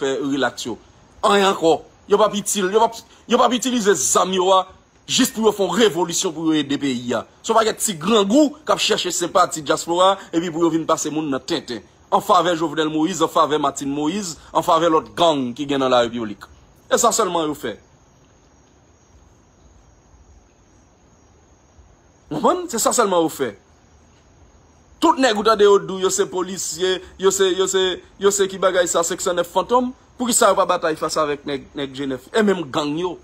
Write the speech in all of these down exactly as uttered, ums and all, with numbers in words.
fè relax yo. Anyen ankò. Yo p ap itil, yo p ap, yo p ap itilize zam yo a jis pou yo fè yon revolisyon pou yo ede peyi a. Se yon pakèt ti grangou k ap chèche senpati dyaspora epi pou yo vin pase moun nan tenten. An favè Jovenel Moïse, an favè Martine Moïse, an favè lòt gang ki gen nan la repiblik. E sa sèlman yo fè. Konprann? Se sa sèlman yo fè. Tout nèg ou tande yo di w yo se polisye, yo se, yo se, yo se ki bagay sa, senk san nèf Fantom. Poukisa yo pa batay fas avèk nèg, nèg G nèf? E menm gang yo.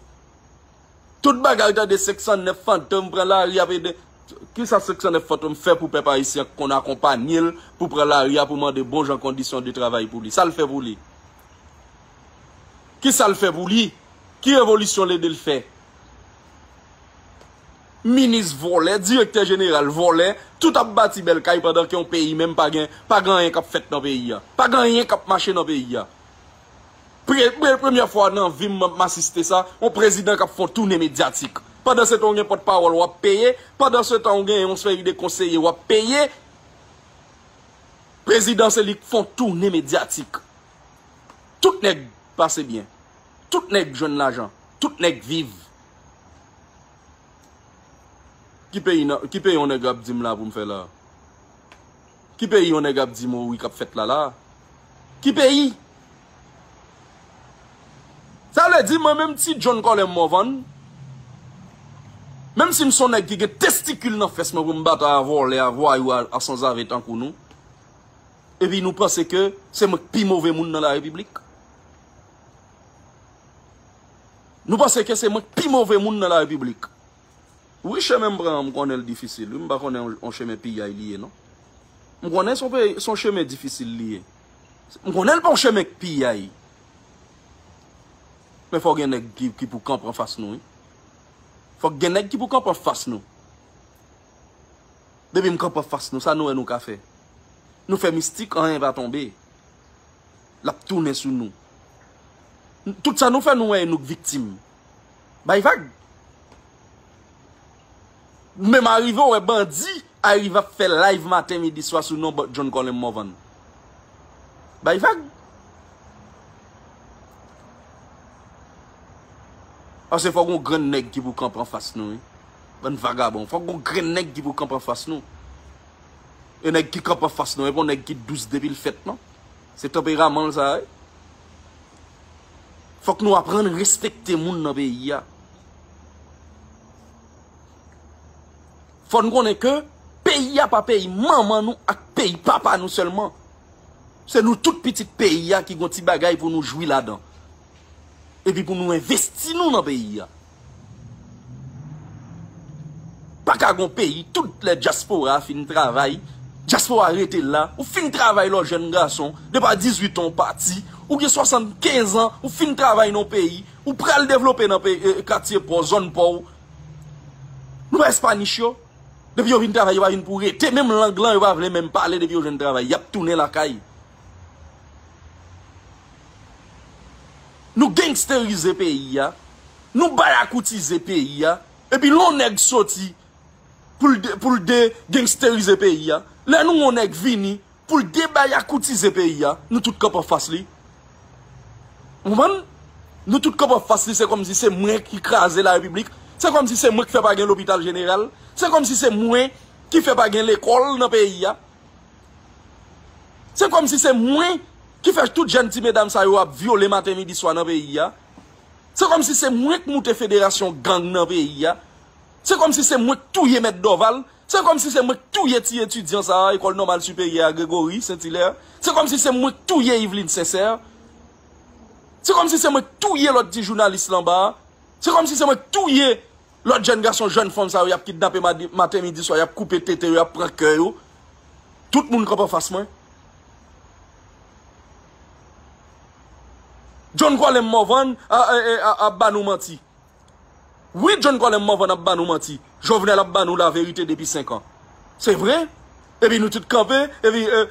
Tout bagay ou tande senk san nèf Fantom pran lari ap ede. Kisa senk san nèf Fantom fè pou pèp ayisyen k konn akonpanye l pou pran lari a pou mande bon jan kondisyon de travay pou li? Sa l fè pou li? Kisa l fè pou li? Ki revolisyon l ede l fè? Minis vòlè, direktè jeneral vòlè, tout ap bati bèl kay pandan ke yon peyi menm pa gen, pa gen anyen k ap fèt nan peyi a. Pa gen anyen k ap mache nan peyi a. Pre, pre, premyè fwa nan vi m m ap asiste sa, yon prezidan k ap fè yon tounen medyatik. Pandansetan w gen pòtpawòl w ap peye, pandansetan w gen yon seri de konseye w ap peye. Prezidan se li k fè yon tounen medyatik. Tout nèg pase byen. Tout nèg jwenn lajan. Tout nèg viv. Ki peyi nan, ki peyi yon nèg ap di m la pou m fè la? Ki peyi yon nèg ap di m wi k ap fèt la la? Ki peyi? Sa vle di mwen menm ti John Colem Morvan, menm si m se yon nèg ki gen testikil nan fès mwen pou m batay a vòlè a, vwayou a, a sanzave tankou nou, epi nou panse ke se mwen k pi move moun nan la repiblik? Nou panse ke se mwen k pi move moun nan la repiblik? Wi, chemen m pran an, m konnen l difisil. Wi, m pa konnen yon, yon chemen piyay li ye, non. M konnen se yon pe-, se yon chemen difisil li ye. M konnen l pa yon chemen k piyay. Men fò gen nèg ki, ki pou kanpe anfas nou, wi. Fòk gen nèg ki pou kanpe anfas nou. Depi m kanpe anfas nou, sa nou wè nou ka fè? Nou fè mistik, anyen pa tonbe. L ap tounen sou nou. Tout sa nou fè, nou wè e nou k viktim. Bay vag. Menm arive, w wè bandi arive ap fè live maten, midi, swa sou non John Colem Morvan. Bay vag. Paske fòk gon grenn nèg ki pou kanpe anfas nou, wi. Bann vagabon. Fòk gon grenn nèg ki pou kanpe anfas nou. E nèg ki kanpe anfas nou, e pa yon nèg ki dous depi l fèt, non. Se tanperaman l sa, wi. Fòk nou aprann respekte moun nan peyi a. Fò n konnen ke peyi a pa peyi manman nou ak peyi papa nou sèlman. Se nou tout pitit peyi a ki gon ti bagay pou nou jwi ladan. Epi pou nou envesti nou nan peyi a. Pa ka gon peyi, tout lè dyaspora a fin travay, dyaspora rete la, ou fin travay lè w jèn gason, depi a dizuit an w pati, ou gen swasannkenz an, ou fin travay nan yon peyi, ou pral devlope nan peyi, e, katye pa w, zòn pa w. Nou pa Espanish yo? Depi yo vin travay, yo pa vin pou rete. Menm lang lan, yo pa vle menm pale depi yo jwenn travay. Y ap tounen lakay. Nou gangsterize peyi a. Nou bayakoutize peyi a. Epi lè yon nèg soti pou l de-, pou l de-, gangsterize peyi a. Lè nou wè yon nèg vini pou l debayakoutize peyi a, nou tout kanpe anfas li. Ou konprann? Nou tout kanpe anfas li, se kòmsi se mwen ki kraze la repiblik. Se kòmsi se mwen ki fè pa gen lopital jeneral. Se kòmsi se mwen ki fè pa gen lekòl nan peyi a. Se kòmsi se mwen ki fè tout jèn ti medam sa yo ap vyole maten, midi, swa nan peyi a. Se kòmsi se mwen k moute federasyon gang nan peyi a. Se kòmsi se mwen k touye mèt Dòval. Se kòmsi se mwen k touye ti etidyan sa a, Ecole Normale Supérieure Grégory Saint-Hilaire. Se kòmsi se mwen k touye Yveline Sincère. Se kòmsi se mwen k touye lòt ti jounalis lan anba a. Se kòmsi se mwen k touye lòt jèn gason, jèn fanm sa yo, y ap kidnape madi-, maten, midi, swa, y ap koupe tete yo, y ap pran kè yo. Tout moun kanpe anfas mwen. John Colem Morvan a, a, a, a, ap ba nou manti. Wi, John Colem Morvan ap ba nou manti. Jovenel ap ba nou laverite depi senk an. Se vre. Epi nou tout kanpe, epi, e,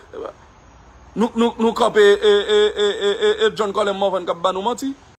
nou, nou, nou kanpe, e, e, e, e, e, e John Colem Morvan k ap ba nou manti.